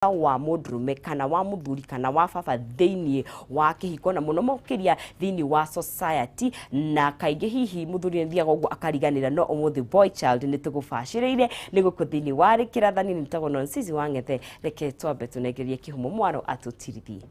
Wa mũndũrũme kana wa mũthuri kana wa baba thĩinĩ wa kĩhiko na mũno makĩria thĩinĩ wa society, na kaingĩ hihi mũthuri nĩ thiaga ũguo akariganĩra. No ũmũthĩ boy child nĩ tũgũbacĩrĩire nĩ gũkũ thĩinĩ wa rĩkĩrathani. Nĩ tagwo Nonsizi wa Ng'ethe. Reke twambe tũnengerie kĩhumo mwaro atũtirithie.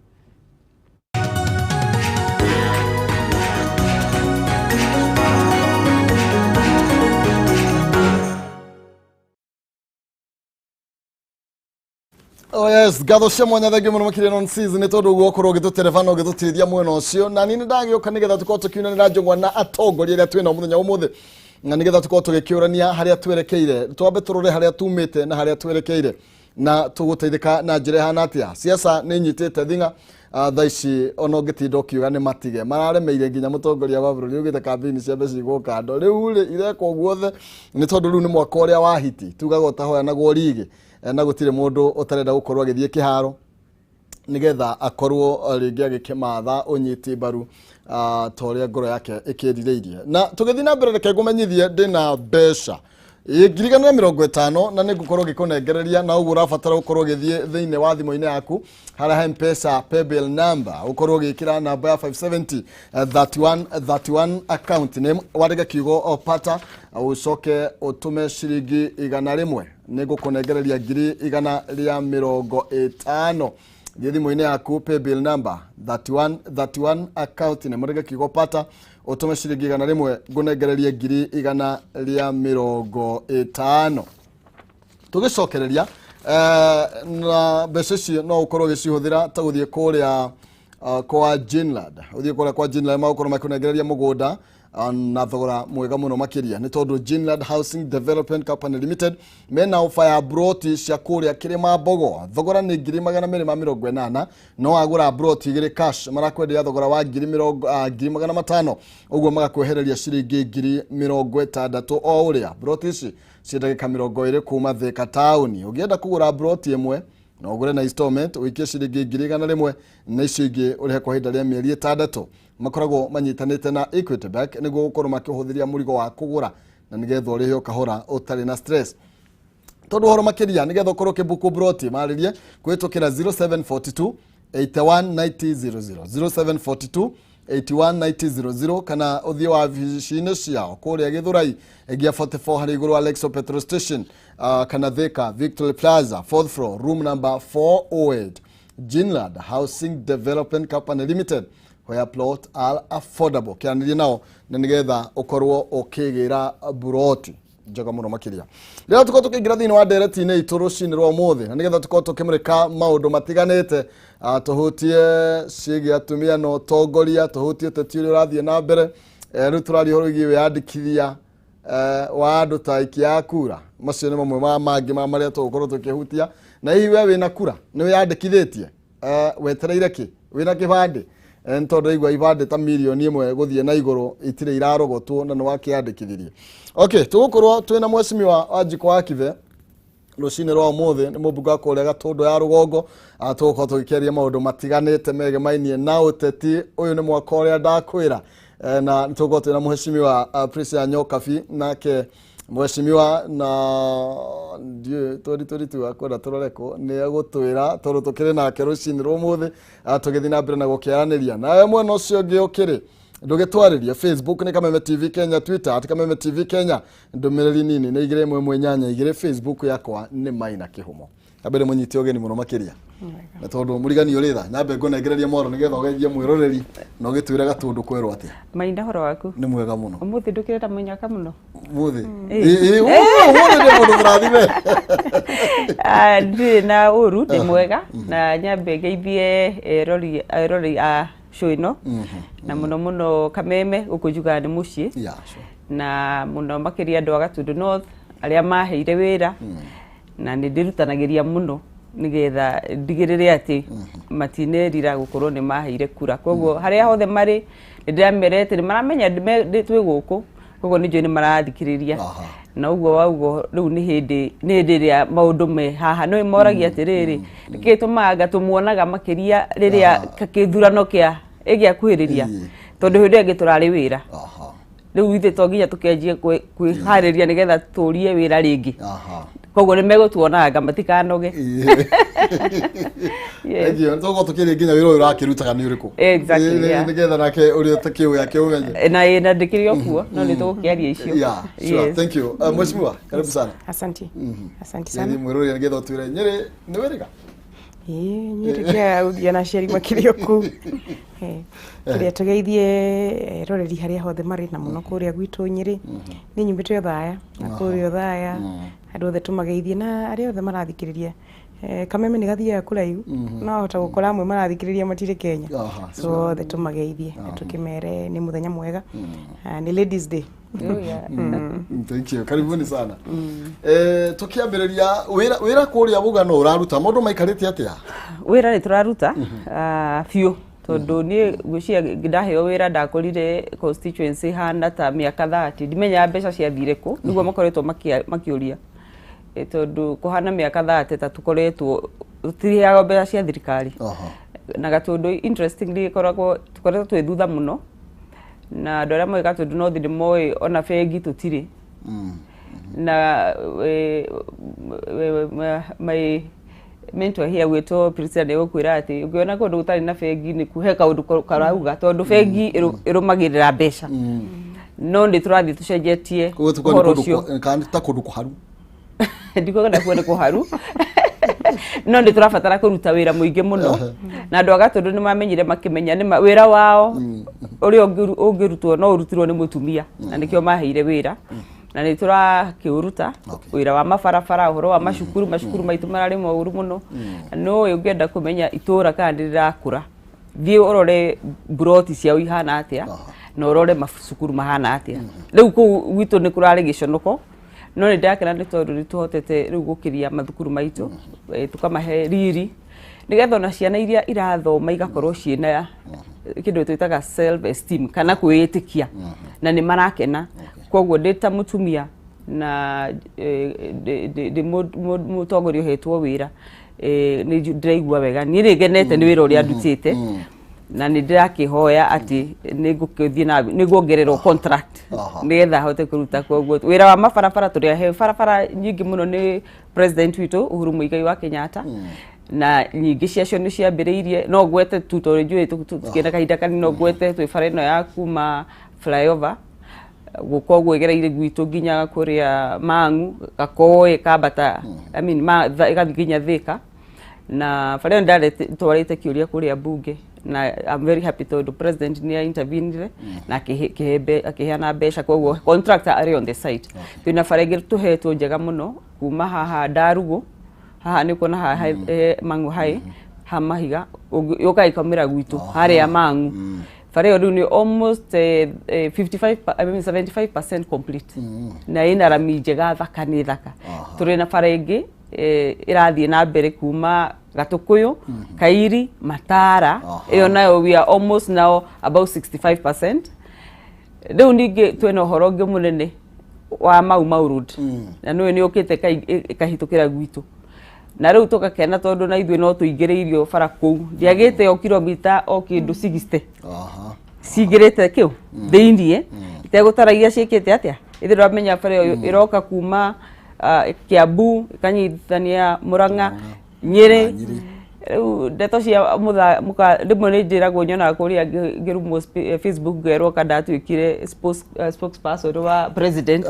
Oh yes, ngatho cia mwanya, thengiũ mũno makĩria non season nĩ tondũ ũguo ũkorwo ũgĩtũtereba na ũgĩtũtirithia mwena ũcio. Na niĩ nĩ ndagĩũka nĩgetha tũkorwo tũkiunanĩra njũng'wa na atongoria arĩa twĩnao mũthenya wa ũmũthĩ, na nĩgetha tũkorwo tũgĩkĩũrania harĩa twerekeire. Twambe tũrore harĩa tumĩte na harĩa twerekeire na tũgũteithĩka na njĩra ĩhana atĩa. Siasa nĩ inyitĩte thing'a. Thaa ici ona ũngĩtinda ũkiuga nĩ matige, mararemeire nginya mũtongoria wa bũrũri augĩte kambĩini cia mbeca igwo kando. Rĩu rĩ, irekwo guothe nĩ tondũ rĩu nĩ mwaka ũrĩa wa hiti tugaga ũtahoyanagwo rigi. Na gũtirĩ mũndũ ũtarenda gũkorwo agĩthiĩ kĩharo nĩgetha akorwo rĩngĩ agĩkĩmatha ũnyiti mbaru ta ũrĩa ngoro yake ĩkĩrirĩirie. Na tũgĩthiĩ na mbere, reke ngũmenyithie ndĩna mbeca 1,150 na nĩ ngũkorwo ngĩkũnengereria. Na ũguo ũrabatara gũkorwo ũgĩthiĩ thĩinĩ wa thimũ-inĩ yaku harĩa ha Mpesa paybill number, ũkorwo ũgĩkĩra namba ya 570 31 31, account name wandĩke kiugo pata, ũcoke ũtũme ciringi 100, nĩ ngũkũnengereria 150,000. Thiĩ thimũ-inĩ yaku, paybill number 31 31, account name wandĩke kiugo pata, ũtũme ciringi 100, ngũnengererie 150,000. Tũgĩcokereria na mbeca icio no ũkorwo ũgĩcihũthĩra ta gũthiĩ kũrĩa kwa Jinland. Ũthiĩ kũrĩa kwa Jinland, magũkorwo makĩũnengereria mũgũnda na thogora mwega mũno makĩria, nĩ tondũ Jinland Housing Development Company Limited mena ofa ya broti cia kũrĩa Kĩrĩma Mbogo. Thogora nĩ 280,000, no wagũra broti igĩrĩ cash marakwenderia thogora wa ngiri mĩrongo 500,000, ũguo magakwehereria ciringi 60,000 o ũrĩa. Broti ici ciĩ ndagĩka 20 kuma Thika taũni. Ũngĩenda kũgũra broti ĩmwe, no ũgũre na installment, ũikie ciringi 100,000 na icio ingĩ ũrĩhe kwa ihinda rĩa mĩeri 6. Makoragwo manyitanĩte na Equity Bank nĩguo gũkorwo makĩhũthĩria mũrigo wa kũgũra na nĩgetha ũrĩhe o kahora ũtarĩ na stress. Tondũ ũhoro makĩria, nĩgetha ũkorwo ũkĩbuku broti, marĩrie kũhĩtũkĩra 0742 819000, 0742 819000, kana ũthiĩ wabici-inĩ ciao kũrĩa Gĩthũrai gia 44 harĩ igũrũ wa Lexo petrol station, kana Thika Victory Plaza, fourth floor, room number 408. Jinland Housing Development Company Limited, where plot are affordable. Kĩranĩrie nao na nĩgetha ũkorwo ũkĩgĩra buroti njega mũno makĩria. Rĩrĩa tũkorwo tũkĩingĩra thĩinĩ wa ndereti-inĩ itũ rũcinĩ rwa ũmũthĩ, na nĩgetha tũkorwo tũkĩmũrĩka maũndũ matiganĩte, tũhutie ciĩgiĩ atumia na ũtongoria, tũhutie ũteti ũrĩa ũrathiĩ na mbere. Rĩu tũraria ũhoro wĩgiĩ wĩyandĩkithia wa andũ ta aikia a kura. Macio nĩ mamwe ma mangĩ ma marĩa tũgũkorwo tũkĩhutia. Na hihi we wĩna kura, nĩ wĩyandĩkithĩtie? Wetereire kĩ? Wĩna kĩbandĩ? Nĩ tondũ aigua ibandĩ ta 1 million gũthiĩ na igũrũ itirĩ irarogotwo na nĩ wakĩandĩkithirie. Okay, tũgũkorwo twĩna mwecimiwa Wanjikũ wa Kibe rũcinĩ rwa ũmũthĩ, nĩ mũmbunge wa kũrĩa Gatũndũ ya rũgongo. Tũgũkorwo tũgĩkĩaria maũndũ matiganĩte megemainie na ũteti. Ũyũ nĩ mwaka ũrĩa ndakwĩra. Na tũgũkorwo twĩna mũhecimiwa Priscilla Nyokabi, nake mheshimiwa na ndiũĩ 2022 akwenda tũrore kũ, nĩ egũtwĩra tondũ tũkĩrĩ nake rũcinĩ rwa ũmũthĩ. Tũgĩthiĩ na mbere na gũkĩaranĩria nawe mwena ũcio ũngĩ ũkĩrĩ ndũgĩtwarĩrie. Facebook nĩ Kameme TV Kenya, Twitter @KamemeTV Kenya. Ndũmĩrĩri nini nĩ 21182. Facebook yakwa nĩ Maina Kĩhumo. Ambere mũnyite ũgeni mũno makĩria, na tondũ mũrigani ũrĩ tha, nyambe ngũnengereria mwaro nĩgetha ũgeithie mwĩroreri na ũgĩtwĩre Gatũndũ kwerwo atĩa. Maina, horo waku? Nĩ mwega mũno. Ũmũthĩ ndũkĩrĩ ta mũnyaka mũno. Mũthĩ ũmũthĩ nĩ mũndũ mũrathime. Ah, ndirĩ na ũru, ndĩ mwega, na nyambe ngeithie eroreri a show ĩno, na mũno mũno Kameme gũkũ njugaga nĩ mũciĩ. Yeah, sure. Na mũno makĩria andũ a Gatundu North arĩa maheire wĩra, na nĩ ndĩrutanagĩria mũno nĩgetha ndigĩrĩre atĩ matinerira gũkorwo nĩ maheire kura. Koguo harĩa hothe marĩ nĩ ndĩramera atĩ nĩ maramenya twĩ gũkũ, koguo nĩ njũĩ nĩ marathikĩrĩria. Na ũguo wa ũguo rĩu nĩ hĩndĩ ĩrĩa maũndũ me haha nĩ moragia atĩrĩrĩ, nĩkĩ gĩtũmaga tũmuonaga makĩria rĩrĩa kĩthurano kĩa ĩgĩakuhĩrĩria? Tondũ hĩndĩ ĩyo ĩngĩ tũrarĩ wĩra. Rĩu ithuĩ to nginya tũkĩanjie kwĩharĩria nĩgetha tũrie wĩra rĩngĩ. Koguo nĩ megũtuonanga matikanoge. Yes. Thank you. Tũgũkorwo tũkĩaria nginya wĩra ũyũ ũrakĩrutaga nĩ ũrĩkũ. Exactly, yeah. Nĩgetha nake ũrĩa ũtakĩũĩ akĩũmenye. Na ĩ na ndĩkĩrĩ o kuo no nĩ tũgũkĩaria icio. Yeah, sure. Yes. Thank you. Mheshimiwa, karibu sana. Asante. Asante Gĩthiĩ sana. mwĩrũria nĩgetha ũtwĩre Nyĩrĩ nĩ wĩrĩga? Ĩĩ Nyĩrĩ kĩa gũthiĩ na aciari makĩrĩ o kũu. Kĩrĩa tũgeithie eroreri harĩa hothe marĩ na mũno kũrĩa gwitũ Nyĩrĩ. Niĩ nyumĩte Othaya na kũrĩa Othaya andũ othe tũmageithie na arĩa othe marathikĩrĩria. Kameme nĩ gathiaga kũraihu no hota gũkora amwe marathikĩrĩria matirĩ Kenya. So othe tũmageithie na tũkĩmere nĩ mũthenya mwega. Nĩ Ladies Day. Oh, yeah. Thank you. Karibuni sana. Tukiambĩrĩria wĩra kũrĩa Bũgano ũraruta maũndũ maikarĩte atĩa? Wĩra nĩ tũraruta biũ tondũ niĩ ngwĩciria ndaheo wĩra ndakorire constituency hana ta mĩaka 30 ndimenyaga mbeca ciathire kũ nĩguo makoretwo makĩũria. Tondũ kũhana mĩaka 30 ta tũkoretwo tũtirĩheagwo mbeca cia thirikari. Na Gatũndũ interestingly ĩkoragwo tũkoretwo twĩ thutha mũno na andũ arĩa moĩ Gatũndũ North nĩ moĩ ona bengi tũtirĩ. Na my mentor here gwĩtwo Priscilla nĩ egũkwĩra atĩ ũngĩona kũndũ gũtarĩ na bengi nĩ he kaũndũ karauga tondũ bengi ĩrũmagĩrĩra mbeca. No nĩ tũrathiĩ tũcenjetie Koguo tũkorwo ũhoro nĩ kũndũ ũcio. Kana ta kũndũ kũharu. Ndikuga nakuo nĩ kũharu no nĩ tũrabatara kũruta wĩra mũingĩ mũno na andũ a Gatũndũ nĩ mamenyire makĩmenya nĩ wĩra wao ũrĩa ũngĩrutwo no ũrutirwo nĩ mũtumia na nĩkĩo maheire wĩra na nĩ tũrakĩũruta wĩra wa mabarabara ũhoro wa macukuru macukuru maitũ mararĩ moru mũno no ũngĩenda kũmenya itũra kana nĩ rĩrakũra thiĩ ũrore mburoti ciao ihana atĩa na ũrore macukuru mahana atĩa rĩu kũu gwitũ nĩ kũrarĩ gĩconoko no nĩ ndakena nĩ tondũ nĩ tũhotete rĩu gũkĩria mathukuru maitũ tũkamahe riri nĩgetha ona ciana iria irathoma igakorwo ciĩna kĩndũ twĩtaga self esteem kana kwĩĩtĩkia na nĩ marakena koguo ndĩ ta mũtumia na ndĩ mũtongoria ũhetwo wĩra nĩ ndĩraigua wega niĩ nĩ ngenete nĩ wĩra ũrĩa ndutĩte na nĩ ndĩrakĩhoya atĩ nĩ ngũgĩthiĩ na nĩ nguongererwo contract nĩgetha hote kũruta koguo wĩra wa mabarabara tũrĩ aheo barabara nyingĩ mũno nĩ president witũ Uhuru Muigai wa Kenyatta na nyingĩ ciacio nĩ ciambĩrĩirie no ngwete tu tondũ njũĩ tũkĩenda kahinda kanini no ngwete twĩ bara ĩno ya kuma flyover gũka ũguo ĩgereire gwitũ nginya kũrĩa Mang'u Gakoĩ kambata I mean ĩgathiĩ nginya Thika na bara ĩyo ndatwarĩte kĩũria kũrĩa mbunge na I'm very happy tondũ president nĩ intervenire na akĩheana mbeca koguo contractor arĩ on the site. Twĩna bara ĩngĩ tũhetwo njega mũno kuma haha Ndarugu haha nĩ kuona haha Mang'u hai ha mahiga yũkaga ĩkaumĩra gwitũ harĩa Mang'u bara ĩyo rĩu nĩ almost 55 I mean 75% complete na ĩna rami njega thaka nĩ thaka. Tũrĩ na bara ĩngĩ ĩrathiĩ na mbere kuma Gatũkũyũ Kairi Matara ĩyo nayo we are almost now about 65%. Rĩu ningĩ twĩna ũhoro ũngĩ mũnene wa Mau Mau Road na nĩwe nĩ ũkĩte ĩkahĩtũkĩra gwitũ na rĩu tũgakena tondũ na ithuĩ no tũingĩrĩirio bara kũu ndiagĩte o kilomita o kĩndũ 60 cingĩrĩte kĩu thĩiniĩ itegũtara iria ciĩkĩte atĩa ithuĩ ndwamenya bara ĩyo ĩroka kuma Kiambu ĩkanyitithania Murang'a Nyĩrĩ rĩu ndeto cia rĩmwe nĩ njĩragwo nyonaga kũrĩa ngĩrumwo Facebook ngerwo ka ndatuĩkire spokesperson wa president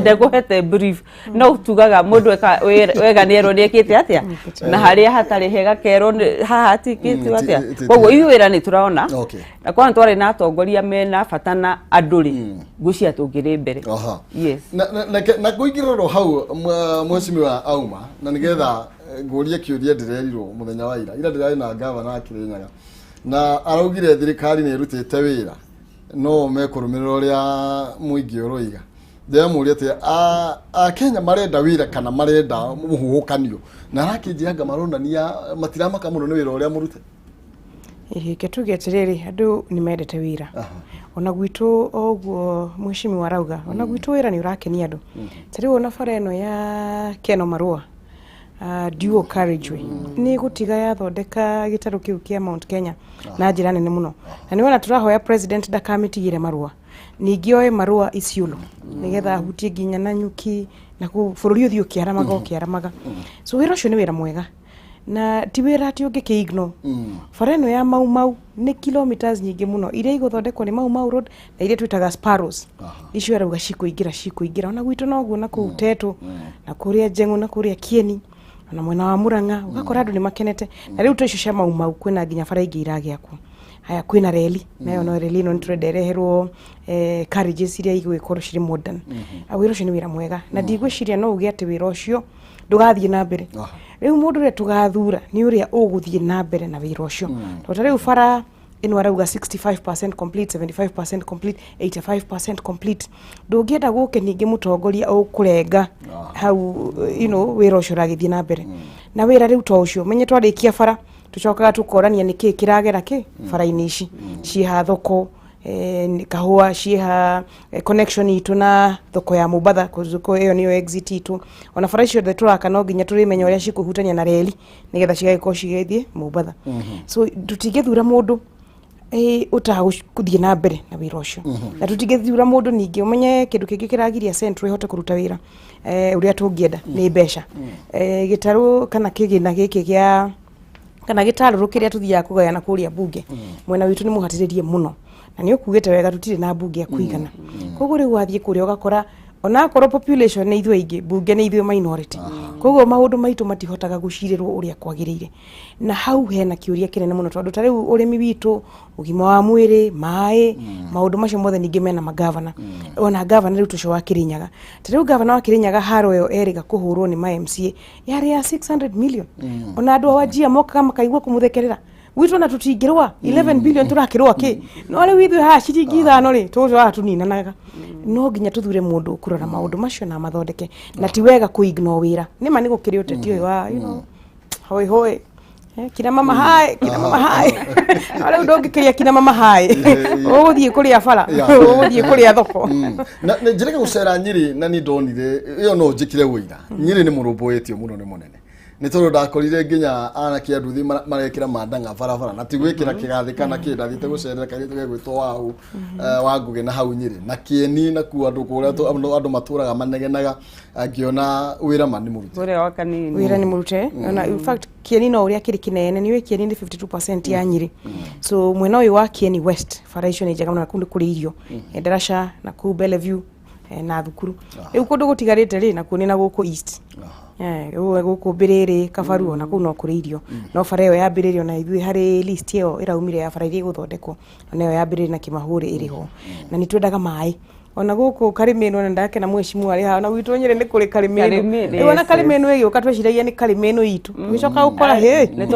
ndekũhete brief no tugaga mũndũ eka wega nĩ erwo nĩ ekĩte atĩa na harĩa hatarĩ hega kerwo haha hatikĩtwo atĩa koguo ithuĩ wĩra nĩ tũrona na kwana twarĩ na atongoria mena bata na andũ rĩ ngwĩciria tũngĩrĩ mbere. Yes. Na ngũingĩrĩrwo hau mheshimiwa Auma na nĩgetha ngũrie kĩũria ndĩrerirwo mũthenya wa ira ira ndĩrarĩ na gavana wa Kirinyaga na araugire thirikari nĩ ĩrutĩte wĩra no mekũrũmĩrĩra ũrĩa mũingĩ ũroiga ndĩramũria atĩ Akenya marenda wĩra kana marenda mũhuhũkanio na arakĩnjĩra anga maronania matiramaka mũno nĩ wĩra ũrĩa mũrute. Reke tuge atĩrĩrĩ andũ nĩ mendete wĩra ona gwitũ o ũguo mheshimiwa arauga ona gwitũ wĩra nĩ ũrakenia andũ ta rĩu ona bara ĩno ya Keno Marũa dual carriageway nĩ gũtiga yathondeka gĩtarũ kĩu kĩa Mount Kenya na njĩra nene mũno na nĩ wona tũrahoya president ndakamĩtigĩre marũa Ningĩ oe marũa Isiolo nĩgetha ahutie nginya Nanyuki na kũu bũrũri ũthiĩ ũkĩaramaga ũkĩaramaga. So wĩra ũcio nĩ wĩra mwega na ti wĩra atĩ ũngĩkĩ ignore. Bara ĩno ya Mau Mau nĩ kilometers nyingĩ mũno iria igũthondekwo nĩ Mau Mau Road na iria twĩtaga sparrows. Icio arauga cikũingĩra cikũingĩra ona gwitũ noguo, na kũu Tetũ na kũrĩa Njeng'ũ na kũrĩa Kieni ona mwena wa Murang'a ũgakora andũ nĩ makenete. Na rĩu to icio cia Mau Mau, kwĩna nginya bara ingĩ iragĩakwo. Haya, kwĩna reli nayo, no reli ĩno nĩ tũrenda ĩreherwo carriages iria igũgĩkorwo cirĩ modern. Wĩra ũcio nĩ wĩra mwega na ndigwĩciria no uge atĩ wĩra ũcio ndũgathiĩ na mbere. Rĩu mũndũ ũrĩa tũgathura nĩ ũrĩa ũgũthiĩ na mbere na wĩra ũcio, tondũ ta rĩu bara ĩno arauga 65% complete, 75% complete, 85% complete. Ndũngĩenda gũke ningĩ mũtongoria ũkũrenga hau wĩra ũcio ũragĩthiĩ na mbere. Na wĩra rĩu to ũcio, menye twarĩkia bara tũcokaga tũkorania nĩkĩ kĩragera kĩ bara-inĩ ici ciĩha thoko, kahũa ciĩha, connection itũ na thoko ya Mombatha, thoko ĩyo nĩyo exit itũ. Ona bara icio ciothe tũraka no nginya tũrĩmenya ũrĩa cikũhutania na reli nĩgetha cigagĩkorwo cigĩthiĩ Mombatha. So tũtingĩthura mũndũ ũtagũthiĩ na mbere na wĩra ũcio, na tũtingĩthura mũndũ ningĩ ũmenye kĩndũ kĩngĩ kĩragiria Central ĩhote kũruta wĩra ũrĩa tũngĩenda nĩ mbeca. Gĩtarũ kana kĩgĩna gĩkĩ gĩa kana gĩtarũrũ kĩrĩa tũthiaga kũgayana kũrĩa bunge mwena witũ nĩ mũhatĩrĩrie mũno, na nĩ ũkugĩte wega tũtirĩ na mbunge ya kũigana. Koguo rĩu wathiĩ kũrĩa ũgakora onakorwo population nĩ ithuĩ aingĩ, mbunge nĩ ithuĩ minority, koguo maũndũ maitũ matihotaga gũcirĩrwo ũrĩa kwagĩrĩire. Na hau hena kĩũria kĩnene mũno, tondũ ta rĩu ũrĩmi witũ, ũgima wa mwĩrĩ, maĩ, maũndũ macio mothe ningĩ mena magavana. Ona gavana rĩu tũcio wa Kĩrĩnyaga, ta rĩu gavana wa Kĩrĩnyaga haro ĩyo erĩga kũhũrwo nĩ ma MCA yarĩ ya 600 million. Ona andũ a Wajir mokaga makaigua kũmũthekerera gwitũ ona tũtingĩrũa 11 billion, tũrakĩrũa kĩ? No rĩu ithuĩ haha ciringi 5 rĩ tũtũraga tũninanaga. No nginya tũthure mũndũ ũkũrora maũndũ macio na mathondeke, na ti wega kũ ignore wĩra. Nĩ ma nĩ gũkĩrĩ ũteti ũyũ wa hoi hoi, kina mama hai, kina mama hai. No rĩu ndũngĩkĩria kina mama hai, ũgũthiĩ kũrĩa bara, ũgũthiĩ kũrĩa thoko. Na nĩ njĩrĩga gũcera Nyĩrĩ na nĩ ndonire ĩyo no njĩkire wũira. Nyĩrĩ nĩ mũrũmbũĩtio mũno nĩ mũnene, nĩ tondũ ndakorire nginya anake a nduthi marekĩra mandanga barabara na ti gwĩkĩra kĩgathĩ kana kĩ. Ndathiĩte gũcerera kairĩtu gegwĩtwo wau wa Ngũgĩ na hau Nyĩrĩ na Kĩeni na kuo andũ kũrĩa andũ matũraga manegenaga, ngĩona wĩra ma nĩ mũrute. Ũrĩa wa Kanini. Wĩra nĩ mũrute. Ona in fact Kieni no ũrĩa kĩrĩ kĩnene, nĩ ũĩ Kieni nĩ 52% ya Nyĩrĩ. So mwena ũyũ wa Kieni West bara icio nĩ njega mũno, na kũu nĩ kũrĩ irio, ndaraca na kũu Bellevue, na thukuru. Rĩu kũndũ gũtigarĩte rĩ nakuo nĩ na gũkũ East. Rĩu gũkũ Mbĩrĩrĩ, Kabaru, ona kũu no kũrĩ irio. No bara ĩyo ya Mbĩrĩrĩ ona ithuĩ harĩ list ĩyo ĩraumire ya bara iria igũthondekwo, ona ĩyo ya Mbĩrĩrĩ na Kĩmahũrĩ ĩrĩ ho. Na nĩ twendaga maĩ ona gũkũ Karĩmĩnũ. Ona ndakena mheshimiwa arĩ haha, ona gwitũ Nyĩrĩ nĩ kũrĩ Karĩmĩnũ. Karĩmĩnũ, Rĩu ona yes. Karĩmĩnũ ĩgĩũka tweciragia nĩ Karĩmĩnũ itũ, tũgĩcoka gũkora hĩ. Nĩ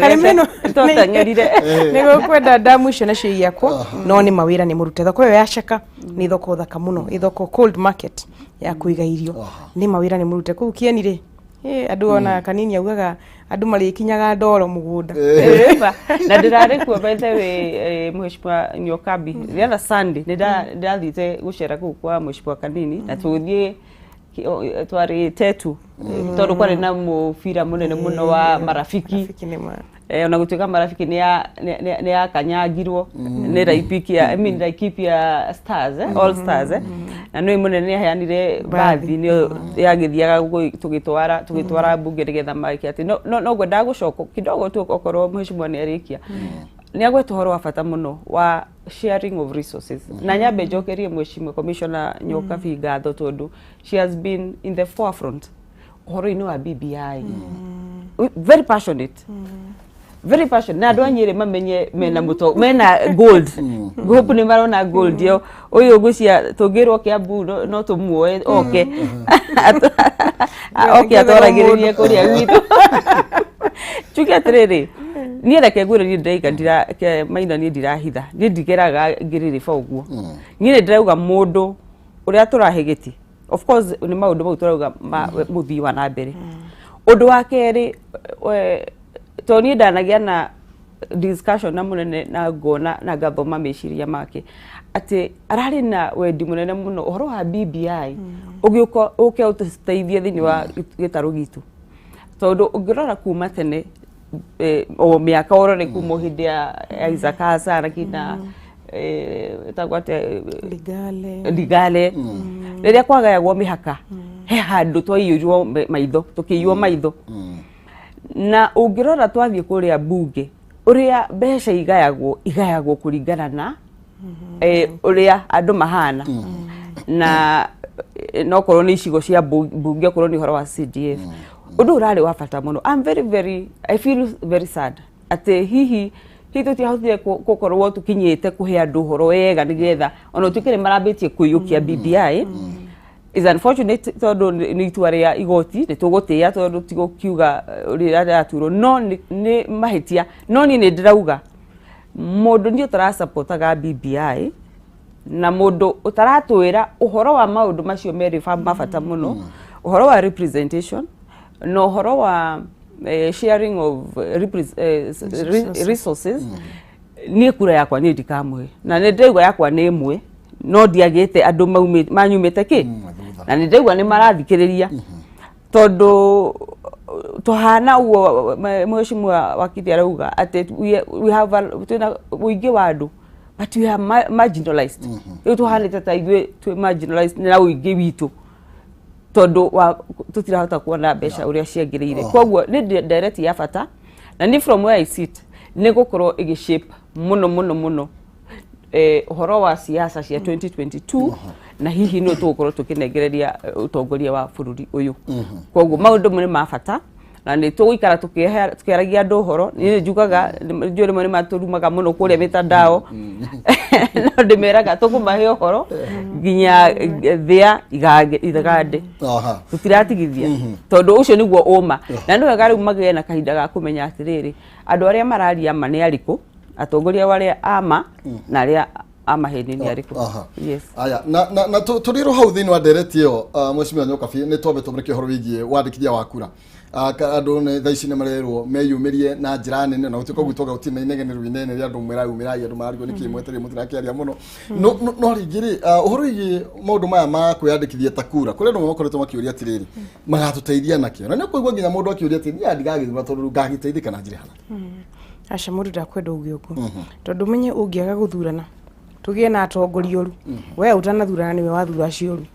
Karĩmĩnũ twateng'erire. Nĩ gũkwenda ndamu icio nacio iakwo. No nĩ mawĩra nĩ mũrute. Thoko ĩyo ya Caka nĩ thoko thaka mũno, ĩ thoko cold market ya kũiga irio. Nĩ mawĩra nĩ mũrute kũu Kieni rĩ. Andũ ona Kanini augaga andũ marĩkinyaga ndoro mũgũnda. Ĩba, na ndĩrarĩ kuo by the way, Mheshimiwa Nyokabi, the other Sunday nĩ ndathiĩte gũcera kũu kwa Mheshimiwa Kanini na tũgĩthiĩ twarĩ Tetu, tondũ kwarĩ na mũbira mũnene mũno wa Marafiki. Marafiki nĩ ma Ona gũtuĩka Marafiki nĩ yakanyangirwo nĩ Laikipia, I mean Laikipia Stars, All Stars, na nĩ mũnene nĩ aheanire bathi nĩyo yagĩthiaga tũgĩtwara mbunge nĩgetha meke atĩ no ngwendaga gũcoka kidogo tu okorwo mheshimiwa nĩ arĩkia. Nĩ agweta ũhoro wa bata mũno wa sharing of resources, na nyambe njokerie mheshimiwa Commissioner Nyokabi ngatho tondũ she has been in the forefront ũhoro-inĩ wa BBI, very passionate, very passionate, na andũ a Nyĩrĩ mamenye mena mũto mena gold. Hope nĩ marona gold ĩyo. Ũyũ ngwĩcia tũngĩrwo Kiambu no tũmuoe oke oke atwaragĩrĩrie kũrĩa gwitũ. Njuge atĩrĩrĩ, niĩ reke ngwĩre, niĩ ndĩraiga ndira Maina, niĩ ndirahitha, niĩ ndigeraga ngĩrĩrĩba ũguo. Niĩ nĩ ndĩrauga mũndũ ũrĩa tũrahe gĩtĩ, of course nĩ maũndũ mau tũrauga ma mũthii wa na mbere. Ũndũ wa kerĩ, tondũ niĩ ndanagĩa na discussion na mũnene na ngona na ngathoma meciria make atĩ ararĩ na wendi mũnene mũno ũhoro wa BBI ũgĩũka ũke ũtũteithie thĩinĩ wa gĩtarũ gitũ, tondũ ũngĩrora kuma tene, o mĩaka ũrore kuma o hĩndĩ ya Isaac Hassan kina Ĩtagwo atĩa? Ligale. Ligale. Rĩrĩa kwagayagwo mĩhaka, he handũ twaiyũirwo maitho, tũkĩiywo maitho. Na ũngĩrora twathiĩ kũrĩa bunge, ũrĩa mbeca igayagwo, igayagwo kũringana na ũrĩa andũ mahana, na nokorwo nĩ icigo cia bunge, okorwo nĩ ũhoro wa CDF, ũndũ ũrarĩ wa bata mũno. I'm very very I feel very sad atĩ hihi tũtiahotire gũkorwo tũkinyĩte kũhe andũ ũhoro wega, nĩgetha ona ũtuĩke nĩ marambĩtie kũiyũkia BBI. Is unfortunate tondũ nĩ itua rĩa igoti, nĩ tũgũtĩĩa tondũ ti gũkiuga ũrĩa rĩraturwo, no nĩ mahĩtia. No niĩ nĩ ndĩrauga mũndũ niĩ ũtarasupportaga BBI na mũndũ ũtaratwĩra ũhoro wa maũndũ macio merĩ ma bata mũno, ũhoro wa representation na ũhoro wa sharing of resources, niĩ kura yakwa niĩ ndikamũhe. Na nĩ ndĩraigua yakwa nĩ ĩmwe, no ndiagĩte andũ manyumĩte kĩ Thutha. Na nĩ ndĩraigua nĩ marathikĩrĩria tondũ tũhana ũguo. Mheshimiwa wakiri arauga atĩ we have twĩna ũingĩ wa andũ, but we are marginalized. Rĩu tũhanĩte ta ithuĩ twĩ marginalized na ũingĩ witũ tondũ wa tũtirahota kuona mbeca ũrĩa ciagĩrĩire. Koguo nĩ ndereti ya bata, na ni from where I sit nĩ gũkorwo ĩgĩ shape mũno mũno mũno ũhoro wa siasa cia 2022, na hihi nĩ tũgũkorwo tũkĩnengereria ũtongoria wa bũrũri ũyũ. Koguo maũndũ nĩ ma bata na nĩ tũgũikara tũkĩaragia andũ ũhoro. Niĩ nĩ njugaga, njũĩ rĩmwe nĩ matũrumaga mũno kũrĩa mĩtandao, no ndĩmeraga tũkũmahe ũhoro nginya thĩa igande. Tũtiratigithia tondũ ũcio nĩguo ũma, na nĩ wega rĩu magĩe na kahinda ga kũmenya atĩrĩrĩ, andũ arĩa mararia ma nĩ arĩkũ, atongoria arĩa ama na arĩa a maheni nĩ arĩkũ. Yes. Aya, na tũrĩ hau thĩinĩ wa ndereti ĩyo, mheshimiwa Nyokabi, nĩ twambe tũmũrĩke ũhoro wĩgiĩ wandĩkithia wa kura. Andũ nĩ thaa ici nĩ marerwo meyumĩrie na njĩra nene, na gũtuĩka gwitũ gũtirĩ na inegene rĩu inene rĩa andũ merayumĩrai, andũ mararigwo nĩkĩ mwetereire mũtirakĩaria mũno. No rĩngĩ rĩ, ũhoro wĩgiĩ maũndũ maya ma kwĩyandĩkithia ta kura, kũrĩ andũ makoretwo makĩũria atĩrĩrĩ, magatũteithia nakĩo? Na nĩ ũkũigua nginya mũndũ akĩũria atĩ niĩ ndigagĩthura tondũ rĩu ngagĩteithĩka na njĩra ĩhana. Aca, mũndũ ndakwenda uge ũguo, tondũ menye ũngĩaga gũthurana tũgĩe na atongoria oru, we ũtanathurana nĩwe wathura acio oru.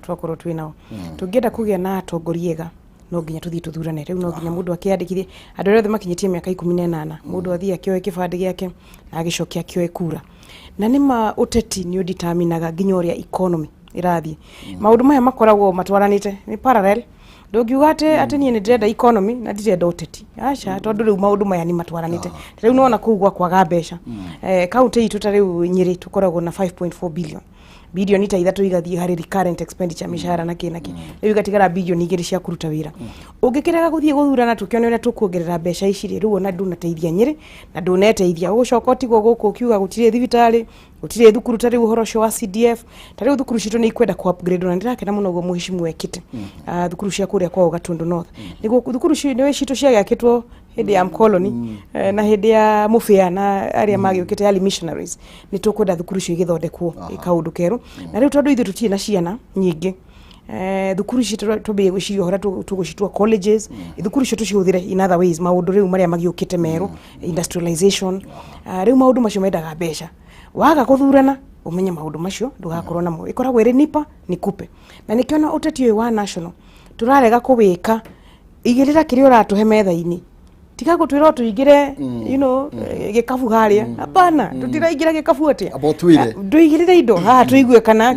Twakorwo twĩ nao, tũngĩenda kũgĩa na atongoria ega, no nginya tũthiĩ tũthurane. Rĩu no nginya mũndũ akĩyandĩkithie. Andũ arĩa othe makinyĩtie mĩaka 18, mũndũ athiĩ akĩoe kĩbandĩ gĩake na agĩcoke akĩoe kura. Na nĩ ma ũteti nĩ ũditaminaga nginya ũrĩa economy ĩrathiĩ. Maũndũ maya makoragwo matwaranĩte, nĩ parallel. Ndũngiuga atĩ niĩ nĩ ndĩrenda economy na ndirenda ũteti, aca, tondũ rĩu maũndũ maya nĩ matwaranĩte. Ta rĩu nĩwona kũu gwa kwaga mbeca, kaunti itũ ta rĩu Nyĩrĩ tũkoragwo na 5.4 billion, bilioni ta 3 igathiĩ harĩ recurrent expenditure, mĩcara na kĩ na kĩ, rĩu igatigara bilioni 2 cia kũruta wĩra. Ũngĩkĩrega gũthiĩ gũthurana tũkĩone ũrĩa tũkuongerera mbeca ici rĩ, rĩu ona ndũnateithia Nyĩrĩ na ndũneteithia. Ũgũcoka ũtigwo gũkũ ũkiuga gũtirĩ thibitarĩ, gũtirĩ thukuru. Ta rĩu ũhoro ũcio wa CDF, ta rĩu thukuru citũ nĩ ikwenda ku upgrade, na ndĩrakena mũno ũguo mheshimiwa ekĩte. Thukuru cia kũrĩa kwao Gatundu North, nĩguo thukuru nĩ citũ ciagĩakĩtwo hĩndĩ ya mkoloni na hĩndĩ ya mũbĩa na arĩa magĩũkĩte early missionaries. Nĩ tũkwenda thukuru icio igĩthondekwo kaũndũ kerũ. Na rĩu tondũ ithuĩ tũtirĩ na ciana nyingĩ, thukuru ici twambĩrĩrie gwĩciria ũhoro tũgũcitua colleges, thukuru icio tũcihũthĩre in other ways, maũndũ rĩu marĩa magĩũkĩte merũ, industrialization. Rĩu maũndũ macio mendaga mbeca. Waga gũthurana ũmenye maũndũ macio ndũgakorwo namo. Ĩkoragwo ĩrĩ nipa nikupe, na nĩkĩo na ũteti ũyũ wa national tũrarega kũwĩka. Igĩrĩra kĩrĩa ũratũhe metha-inĩ, tiga gũtwĩra o tũingĩre gĩkabu harĩa. Hapana, tũtiraingĩra gĩkabu atĩa. Amba ũtwĩre. Ndũigĩrĩre indo haha tũigue kana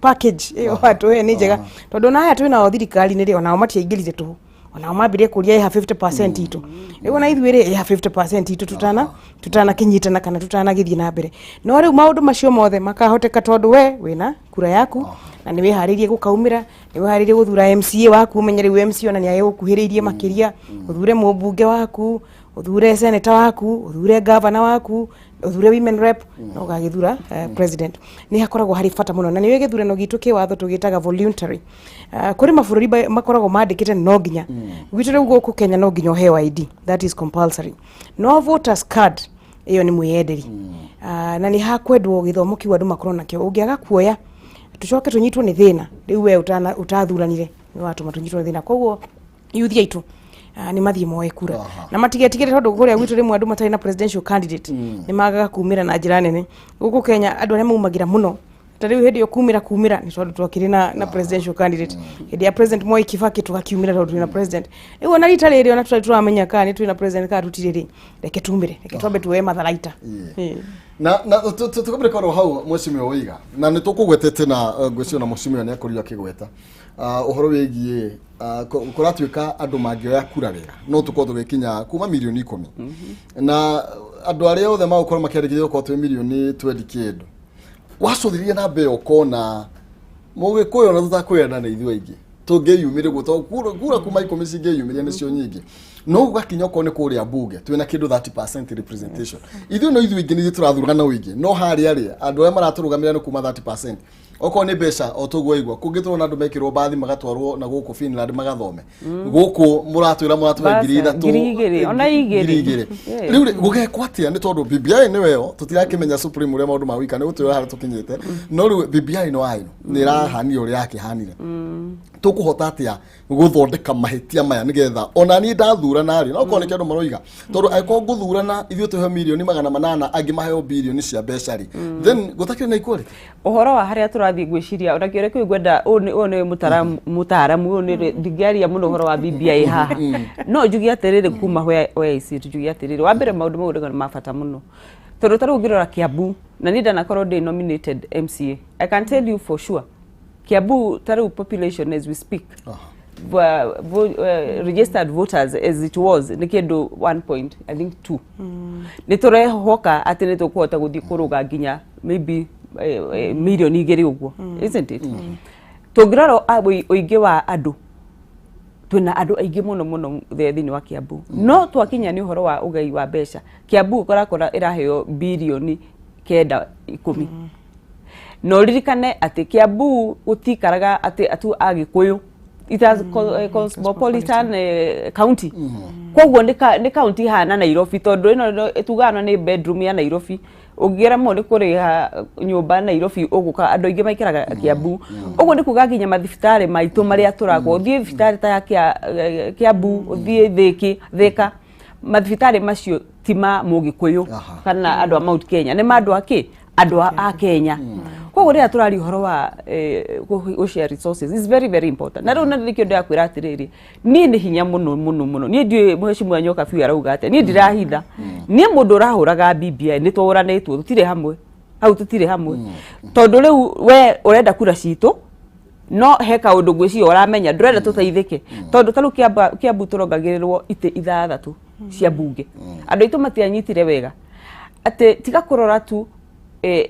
package ĩyo watũhe nĩ njega, tondũ ona aya twĩnao thirikari-inĩ rĩ, onao matiaingĩrire tũhũ, onao mambirie kũria ĩha 50% itũ. Rĩu ona ithuĩ rĩ, ĩha 50% itũ tutanakĩnyitana kana tutanagĩthiĩ na mbere. No rĩu maũndũ macio mothe makahoteka tondũ we wĩna kura yaku na nĩ wĩharĩirie gũkaumĩra, nĩ wĩharĩirie gũthura MCA waku. Ũmenye rĩu MCA ona nĩ agĩgũkuhĩrĩirie makĩria, ũthure mũmbunge waku, ũthure senator waku, ũthure governor waku, ũthure women rep, na ũgagĩthura president. Nĩ hakoragwo harĩ bata mũno, na nĩ gĩthurano gitũ kĩwatho tũgĩtaga voluntary. Kũrĩ mabũrũri makoragwo mandĩkĩte no nginya. Gwitũ rĩu gũkũ Kenya no nginya ũheo ID, that is compulsory, no voters card ĩyo nĩ mwĩyenderi. Na nĩ hakwendwo gĩthomo kĩu andũ makorwo nakĩo. Ũngĩaga kuoya tũcoke tũnyitwo nĩ thĩna, rĩu we ũtathuranire nĩ watũma tũnyitwo nĩ thĩna. Koguo yuthi aitũ Nĩ mathiĩ moe kura na matigetigĩre, tondũ kũrĩa gwitũ rĩmwe andũ matarĩ na presidential candidate nĩ magaga kumĩra na njĩra nene. Gũkũ Kenya andũ arĩa maumagĩra mũno ta rĩu hĩndĩ ĩyo kumĩra nĩ tondũ twakĩrĩ na presidential candidate. Hĩndĩ ya President Mwai Kibaki tũgakiumĩra tondũ twĩna president. Rĩu ona rita rĩrĩ, ona tũtarĩ tũramenya kana nĩ twĩna president kana tũtirĩ rĩ, reke tumĩre, reke twambe tuoe matharaita. Na tukambire korwo hau, mheshimiwa Waiga, na nĩ tũkũgwetete na ngwĩciria na mheshimiwa nĩ akorirwo akĩgweta ũhoro wĩgiĩ kũratuĩka andũ mangĩoya kura wega no tũkorwo tũgĩkinya kuma mirioni 10, na andũ arĩa othe magũkorwo makĩandĩkithio gũkorwo twĩ mirioni 20 kĩndũ. Wacũthĩrĩria namba ĩyo ũkona mũgĩkũyũ na tũtakwĩrana nĩ ithuĩ aingĩ tũngĩyumĩria guo, tondũ kura kuma 10 cingĩyumĩria nĩcio nyingĩ, no gũgakinya okorwo nĩ kũrĩa bunge twĩna kĩndũ 30% representation. Ithuĩ no ithuĩ ingĩ nĩ ithuĩ tũrathurana ũingĩ, no harĩa rĩ, andũ arĩa maratũrũgamĩrĩra nĩ kuma 30%. Okorwo nĩ mbeca, o tũguo igua kũngĩ tũrona andũ mekĩrwo bathi magatwarwo na gũkũ Finland magathome, gũkũ mũratwĩra mũratũhe ngiri Mbeca, ithatũ 2,000, ona igĩrĩ. 2,000. Rĩu rĩ, gũgekwo atĩa? Nĩ tondũ BBI nĩwe yo tũtirakĩmenya Supreme ũrĩa maũndũ ma wika nĩ gũtwĩra harĩa tũkinyĩte, no rĩu BBI no aino nĩ ĩrahanire ũrĩa yakĩhanire. Tũkũhota atĩa gũthondeka mahĩtia maya nĩgetha ona niĩ ndathurana rĩ, no korwo nĩkĩo andũ maroiga, tondũ angĩkorwo ngũthurana ithuĩ tũheo 800,000,000, angĩ maheo birioni cia mbeca rĩ, then gũtakĩrĩ na equality. Ũhoro wa harĩa tũrathiĩ, ngwĩciria ona kĩũria kĩu ngwenda ũyũ nĩ mũtaaramu ũyũ nĩ ndingĩaria mũno ũhoro wa BBI haha, no njuge atĩrĩrĩ, kuma where I sit, njuge atĩrĩrĩ, wa mbere, maũndũ mau ũrauga nĩ ma bata mũno, tondũ ta rĩu ũngĩrora Kiambu, na niĩ ndanakorwo ndĩ nominated MCA, I can tell you for sure Kiambu ta rĩu population as we speak, registered voters as it was, nĩ kĩndũ 1 point, I think, 2. Nĩ tũrehoka atĩ nĩ tũkũhota gũthiĩ kũrũga nginya maybe 2 million ũguo, isn't it? Tũngĩrora ũingĩ wa andũ, twĩna andũ aingĩ mũno mũno thĩinĩ wa Kiambu, no twakinya nĩ ũhoro wa ũgai wa mbeca, Kiambu ũkorakora ĩraheo 9 billion 10, na ũririkane atĩ Kiambu gũtikaraga atĩ atu Agĩkũyũ. It has cosmopolitan county, koguo nĩ county ihana Nairobi, tondũ ĩno tugaga nĩ bedroom ya Nairobi. Ũngĩremwo nĩ kũrĩha nyũmba Nairobi, ũgũka andũ aingĩ maikaraga Kiambu. Ũguo nĩ kuga nginya mathibitarĩ maitũ marĩa tũrakwo, ũthiĩ thibitarĩ ta ya Kiambu, ũthiĩ Thĩka, mathibitarĩ macio ti ma Mũgĩkũyũ kana andũ a Mount Kenya, nĩ ma andũ a kĩ, andũ a Kenya. Koguo rĩrĩa tũraria ũhoro wa gũ share resources is very very important. Na rĩu na nĩkĩo ndĩrakwĩra atĩrĩrĩ, niĩ nĩ hinya mũno mũno mũno. Niĩ ndiũĩ mheshimiwa Nyoka biũ arauga atĩa. Niĩ ndirahitha, niĩ mũndũ ũrahũraga BBI, nĩ tũhũranĩtwo, tũtirĩ hamwe hau, tũtirĩ hamwe, tondũ rĩu we ũrenda kura citũ, no he kaũndũ ngwĩciria ũramenya ndũrenda tũteithĩke, tondũ ta rĩu Kiambu tũrongagĩrĩrwo itĩ ithathatũ cia mbunge. Andũ aitũ matianyitire wega atĩ tiga kũrora tu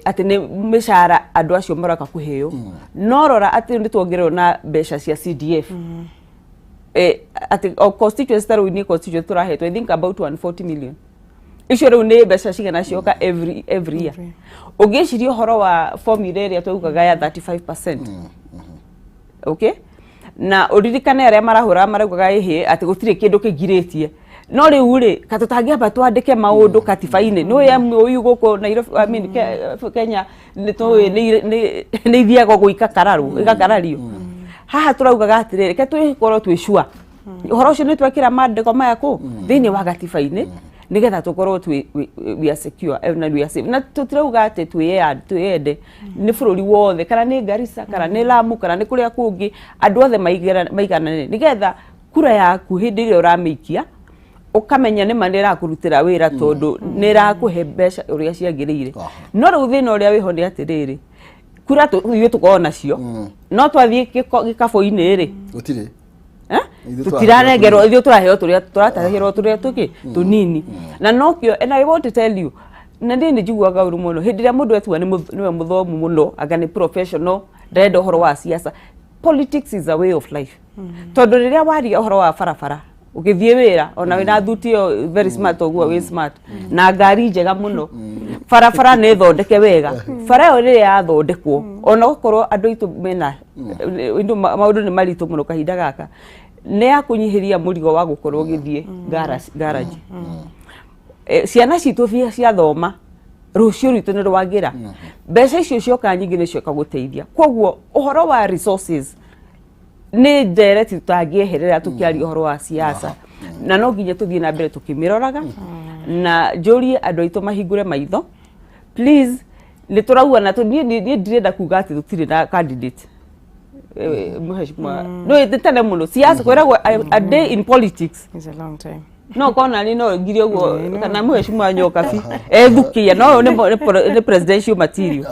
atĩ nĩ mĩcara andũ acio maroka kũheo, no rora atĩ nĩ tuongererwo na mbeca cia CDF, atĩ o constituency, ta rĩu nĩ constituency tũrahetwo, I think, about 140 million. Icio rĩu nĩ mbeca cigana cioka every year? Ũngĩciria ũhoro wa formula ĩrĩa twaugaga ya 35%, okay, na ũririkane arĩa marahũra maraugaga ĩhĩ atĩ gũtirĩ kĩndũ kĩngirĩtie, no rĩu rĩ, ka tũtangĩamba twandĩke maũndũ katiba-inĩ nĩ MOU gũkũ Nairobi, I mean, Kenya nĩ tũĩ nĩ ithiaga ũguo ikakararwo igakarario. Haha tũraugaga atĩrĩrĩ, reke twĩkorwo twĩ sure ũhoro ũcio nĩ twekĩra mandĩko maya kũ thĩinĩ wa gatiba-inĩ, nĩgetha tũkorwo twĩ we are secure na we are safe. Na tũtirauga atĩ twĩyende, nĩ bũrũri wothe, kana nĩ Garissa, kana nĩ Lamu, kana nĩ kũrĩa kũngĩ, andũ othe maiganane, nĩgetha kura yaku hĩndĩ ĩrĩa ũramĩikia ũkamenya nĩma nĩ ĩrakũrutĩra wĩra, tondũ nĩ ĩrakũhe mbeca ũrĩa ciagĩrĩire. No rĩu thĩna ũrĩa wĩho nĩ atĩrĩrĩ, kura ithuĩ tũkoragwo nacio, no twathiĩ gĩkabũ-inĩ rĩ, Gũtirĩ. Eh? Ithuĩ Tũtirarengerwo, ithuĩ tũraheo tũrĩa tũratahĩrwo tũrĩa tũkĩ tũnini, na nokĩo, and I want to tell you, na niĩ nĩ njiguaga ũru mũno hĩndĩ ĩrĩa mũndũ etua nĩwe mũthomu mũno, anga nĩ professional, ndarenda ũhoro wa siasa. Politics is a way of life, tondũ rĩrĩa waria ũhoro wa barabara ũgĩthiĩ wĩra, ona wĩna thuti ĩyo very smart ũguo, wĩ smart na ngari njega mũno, barabara nĩ thondeke wega. Bara ĩyo rĩrĩa yathondekwo, ona gũkorwo andũ aitũ mena indo, maũndũ nĩ maritũ mũno kahinda gaka, nĩ yakũnyihĩria mũrigo wa gũkorwo ũgĩthiĩ garage. Ciana citũ ciathoma, rũciũ rwitũ nĩ rwagĩra. Mbeca icio cioka nyingĩ nĩ cioka gũteithia. Koguo ũhoro wa resources nĩ ndereti tũtangĩeherera tũkĩaria ũhoro wa siasa. Na no nginya tũthiĩ na mbere tũkĩmĩroraga, na njũrie andũ aitũ mahingũre maitho, please. Nĩ tũrauga na niĩ ndirenda kuga atĩ tũtirĩ na candidate. Mheshimiwa, no ĩ tene mũno siasa kwĩragwo a day in politics is a long time. No kona ni no ngiri ũguo kana mheshimiwa Nyokabi ethukia no nĩ presidential material,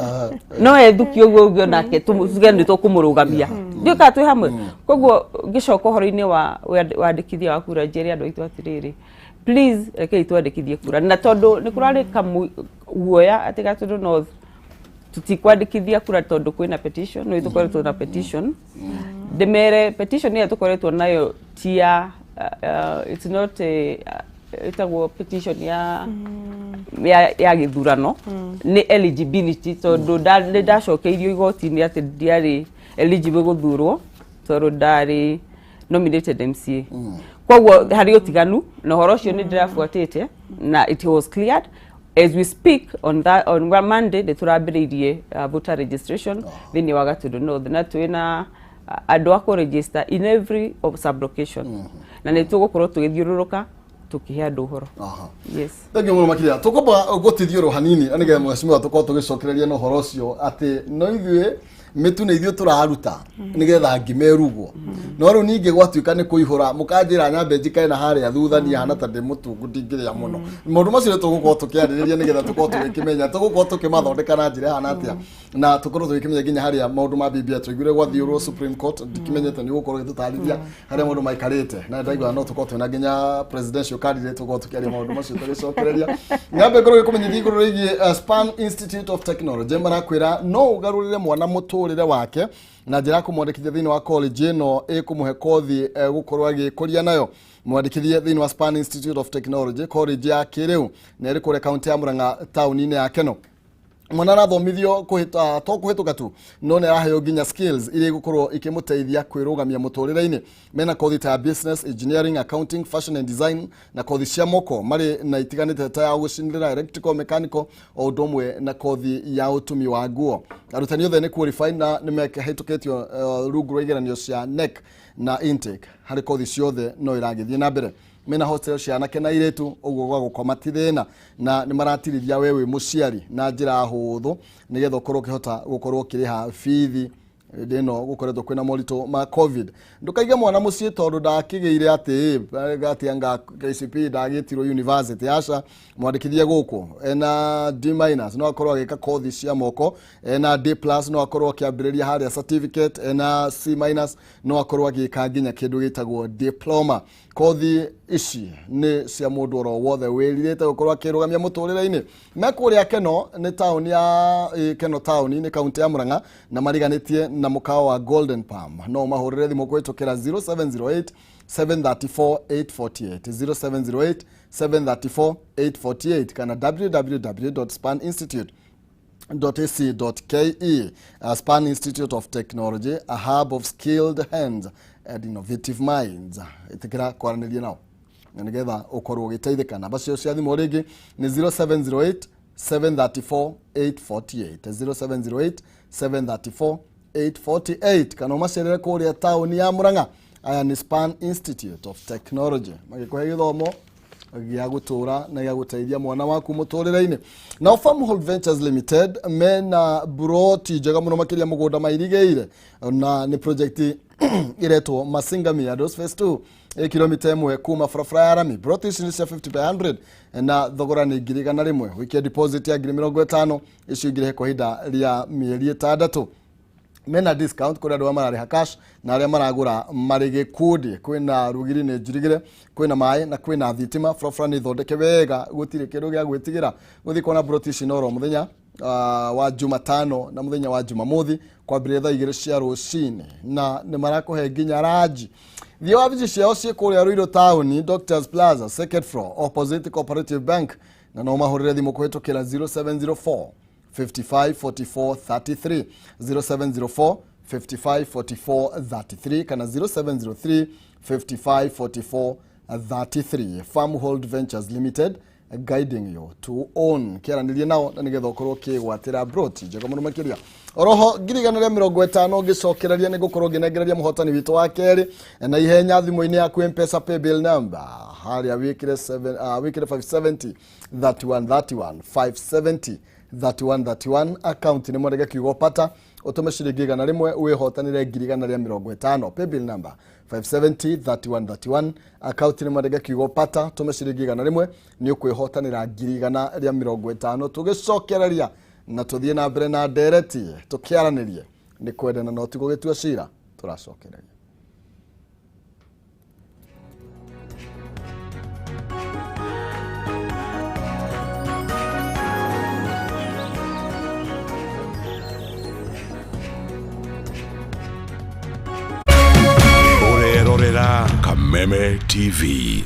no ethukia ũguo ũngĩ onake tuge nĩ tũkũmũrũgamia, ndiũ kana twĩ hamwe. Koguo ngĩcoka ũhoro-inĩ wa wandĩkithia wa kura, njĩre andũ aitũ atĩrĩrĩ, please rekei twandĩkithie kura, na tondũ nĩ kũrarĩ guoya atĩ Gatundu North tutikwandĩkithia kura tondũ kwĩna petition. Nĩ tũkoretwo na petition, ndĩmere petition ĩrĩa tũkoretwo nayo ti ya it's not a ĩtagwo petition ya gĩthurano, nĩ eligibility, tondũ nĩ ndacokeirio igoti-inĩ atĩ ndiarĩ eligible gũthurwo tondũ ndarĩ nominated MCA. Koguo harĩ ũtiganu na ũhoro ũcio nĩ ndĩrabuatĩte na it was cleared. As we speak, on one Monday nĩ tũrambĩrĩirie voter registration thĩinĩ wa Gatundu North, na twĩna andũ a kũ-register in every of sub-location, na nĩ tũgũkorwo tũgĩthiũrũrũka tũkĩhe andũ ũhoro. Yes. Thengiũ mũno makĩria. Tũkwamba gũtithio hanini na nĩgetha mheshimiwa tũkorwo tũgĩcokereria na ũhoro ũcio atĩ no ithuĩ mĩtu nĩ ithuĩ tũraruta nĩgetha ngima ĩrugwo, no rĩu ningĩ gwatuĩka nĩ kũihũra mũkanjĩra nyambe njikare na harĩa thutha, niĩ hana ta ndĩ mũtungu ndingĩrĩa mũno. Maũndũ macio nĩ tũgũkorwo tũkĩarĩrĩria nĩgetha tũkorwo tũgĩkĩmenya tũgũkorwo tũkĩmathondeka na njĩra ĩhana atĩa, na tũkorwo tũgĩkĩmenya nginya harĩa maũndũ ma BBI tũiguire gwathiũrwo Supreme Court. Ndikĩmenyete, nĩ ũgũkorwo ũgĩtũtarithia harĩa maũndũ maikarĩte, na ndaigua no tũkorwo twĩna nginya presidential candidate, tũkorwo tũkĩaria maũndũ macio tũgĩcokereria. Nyambe ngorwo gĩkũmenyithia igũrũ rĩgiĩ Span Institute of Technology. Marakwĩra no ũgarũrĩre mwana mũtũrĩre wake na njĩra ya kũmwandĩkithia thĩinĩ wa college ĩno ĩkũmũhe kothi gũkorwo agĩkũria nayo. Mwandĩkithie thĩinĩ wa Span Institute of Technology, college ya kĩrĩu, na ĩrĩ kũrĩa kaunti ya Murang'a, taũni-inĩ ya Keno. Mwana arathomithio kũhĩta to kũhĩtũka tu, no nĩ araheo nginya skills iria igũkorwo ikĩmũteithia kwĩrũgamia mũtũrĩre-inĩ. Mena kothi ta ya business, engineering, accounting, fashion and design, na kothi cia moko marĩ na itiganĩte ta ya gũcinĩrĩra, electrical, mechanical, o ũndũ ũmwe na kothi ya ũtumi wa nguo. Arutani othe nĩ qualified na nĩ mekĩhĩtũkĩtio rungu rwa igeranio cia KNEC, na intake harĩ kothi ciothe no ĩragĩthiĩ na mbere. Mena hostel cia anake na airĩtu, ũguo gwa gũkoma ti thĩna, na nĩ maratirithia we wĩ mũciari na njĩra hũthũ nĩgetha ũkorwo ũkĩhota gũkorwo ũkĩrĩha bithi hĩndĩ ĩno gũkoretwo kwĩna moritũ ma COVID. Ndũkaige mwana mũciĩ tondũ ndakĩgĩire atĩ anga KCPE ndagĩtirwo university. Aca, mwandĩkithie gũkũ. Ena D minus no akorwo agĩka kothi cia moko, ena D plus no akorwo akĩambĩrĩria harĩa certificate, ena C minus no akorwo agĩka nginya kĩndũ gĩtagwo diploma. Kothi ici nĩ cia mũndũ oro wothe wĩrirĩte gũkorwo akĩrũgamia mũtũrĩre-inĩ. Me kũrĩa Keno, nĩ taũni ya Keno taũni, nĩ kaunti ya Murang'a, na mariganĩtie na mũkawa wa Golden Palm. No ũmahũrĩre thimũ kũhĩtũkĩra 0708 734 848, 0708 734 848, kana www.spaninstitute.ac.ke. Span Institute of Technology, a hub of skilled hands and innovative minds. Ĩtĩkĩra kwaranĩria nao na nĩgetha ũkorwo ũgĩteithĩka. Namba cio cia thimũ rĩngĩ nĩ 0708 734 848, 0708 734 848, kana ũmacerere kũrĩa taũni ya Murang'a. Aya nĩ Span Institute of Technology, magĩkũhe gĩthomo gĩa gũtũra na gĩa gũteithia mwana waku mũtũrĩre-inĩ. Nao Farmhold Ventures Limited mena buroti njega mũno makĩria mũgũnda mairigĩire, na nĩ project iretwo Masinga Meadows Phase 2, ĩ kilomita 1 kuma barabara ya rami. Broti ici nĩ cia 50 by 100 na thogora nĩ 100,000. Wĩkie deposit ya 50,000, icio ingĩrĩhe kwa ihinda rĩa mĩeri 6. Mena discount kũrĩ andũ arĩa mararĩha cash na arĩa maragũra marĩ gĩkundi. Kwĩna rugiri nĩ njirigĩre, kwĩna maĩ na kwĩna thitima. Barabara nĩ thondeke wega, gũtirĩ kĩndũ gĩa gwĩtigĩra. Gũthiĩ kuona broti ici noro mũthenya wa Jumatano na mũthenya wa Jumamothi kwambĩrĩria thaa 2 cia rũcinĩ, na nĩ marakũhe nginya ranji. Thiĩ wabici ciao ciĩ kũrĩa Ruiru taũni, Doctors Plaza, second floor, opposite Cooperative Bank, na no mahũrĩre thimũ kũhĩtũkĩra 0704 55 44 33, 0704 55 44 33, kana 0703 55 44 33. Farmhold Ventures Limited. Guiding you to own. Kĩaranĩrie nao na nĩgetha ũkorwo ũkĩgwatĩra broti njega mũno makĩria. Oroho 150,000 ngĩcokereria nĩ ngũkorwo ngĩnengereria mũhotani witũ wa kerĩ na ihenya thimũ-inĩ yaku Mpesa paybill number harĩa wĩkĩre 7 wĩkĩre 570 31 31 570 31 31, account nĩ mwandĩke kiugo pata, ũtũme ciringi 100 wĩhotanĩre 150,000. Paybill number 570 31 31, account nĩ mwandĩke kiugo pata, tũme ciringi 100 nĩ ũkwĩhotanĩra 150,000. Tũgĩcokereria na tũthiĩ na mbere na ndereti tũkĩaranĩrie nĩ kwendana no ti gũgĩtua cira. Tũracokereria. Ũrerorera Kameme TV.